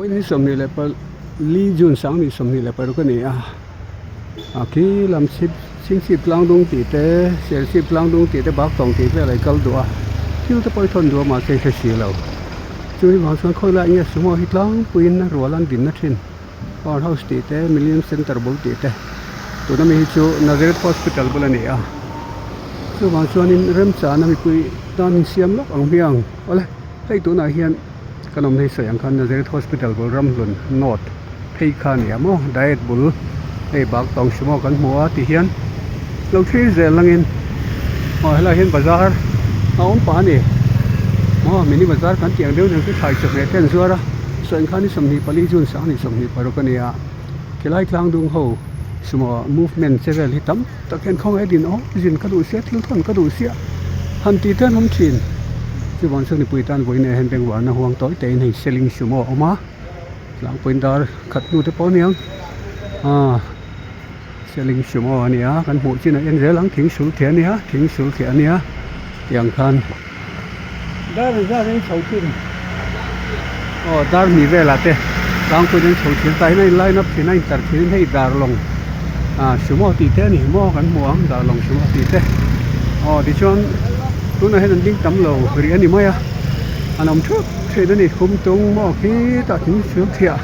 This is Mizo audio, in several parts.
Ni 24 June 2026 a ni a, a khi lam chhip chhingchhip tlang dung tih te serchhip tlang dung tih te bak tawng tih vel a kal duh a thil te pawh i thawn duh a mahse i hre si lo chu hi vang chuan khawilai nge sumo hi tlangpuiin a rual an dinna thin power house tih te million center bul tih te tuna mi hi chu Nazareth hospital bul a ni a chuvang chuanin remchana mipui tan insiam lawk ang hmiang awle hei tunah hian. Kan awm hei sawi ang khan Nazareth Hospital bul Ramhlun North phei kha a ni a maw diet bul hei bak tawng sumo kan hmu a ti hian lo thlir zel langin aw helaiah hian bazar a awm pah a ni maw mini bazar kan tih ang deuh deuh chu thlai chawhmeh te an zuar a sawi ang khan ni 24 June 2026 a ni a khilai tlang dung ho sumo movement che vel hi tam tak hian khawngaih din aw zin ka duh sia thil thawn ka duh sia han tih te an awm thin chuvang chuan mipui tan vawiin ah hian bengvarna huang tawi te in hei seling sumo a awm a tlangpuiin dar khat hnu te pawh a niang aaa seling sumo a ni a kan hmuh chin ah en zel ang thing sul theh a nia thing sul theh a nia tiang khan dar zat in chho thin aw dar hnih velah te tlangpuiin an chho thin tah hian a in line up thin a in tar thin in hei darlawng ah sumo tih te a ni maw kan hmu ang darlawng sumo tih te aw tichuan tunah hian an ding tam lo rih a ni mai a an awm theuh thin a ni khum tung maw khitah thing sil thiah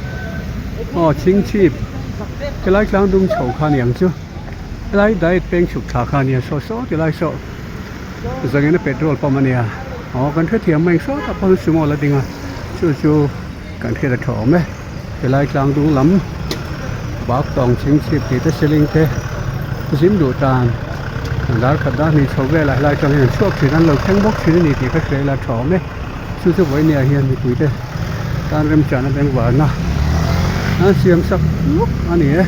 aw chhingchhip helai tlang dung chho kha a ni ang chu helai diet peng chhuk thla kha a nia saw saw ti lai saw. Zangena petrol pump a nia aw kan hrethiam mai sawtah pawh sumo la ding a chu chu kan hriat a tha awm e helai tlang dung lam bak tawng chhingchhip tih te ceiling te zim duh tan dar khat dar hnih chho velah helai atang hian an chhuak thin an lo thleng bawk thin a ni tih ka hria ila tha awm e chu chu vawinia hian mipui te tan remchana bengvarna an siam sak lawk a ni e.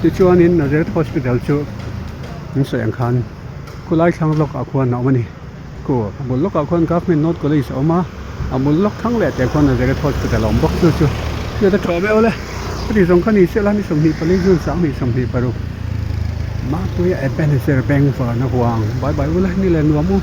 Tichuanin Nazareth Hospital chu an sawi ang khan khulai thlang lawkah khuan a awm a ni. Khu a bul lawkah khuan Government North College a awm a, a bul lawk thlang leh teh khuan Nazareth Hospital a awm bawk chu chu hriat a tha meuh le. Heti zawng kha ni se la ni 24 June 2026 Mapuia Ebenezer Bank varna huang bye bye ula ni leh nuam u.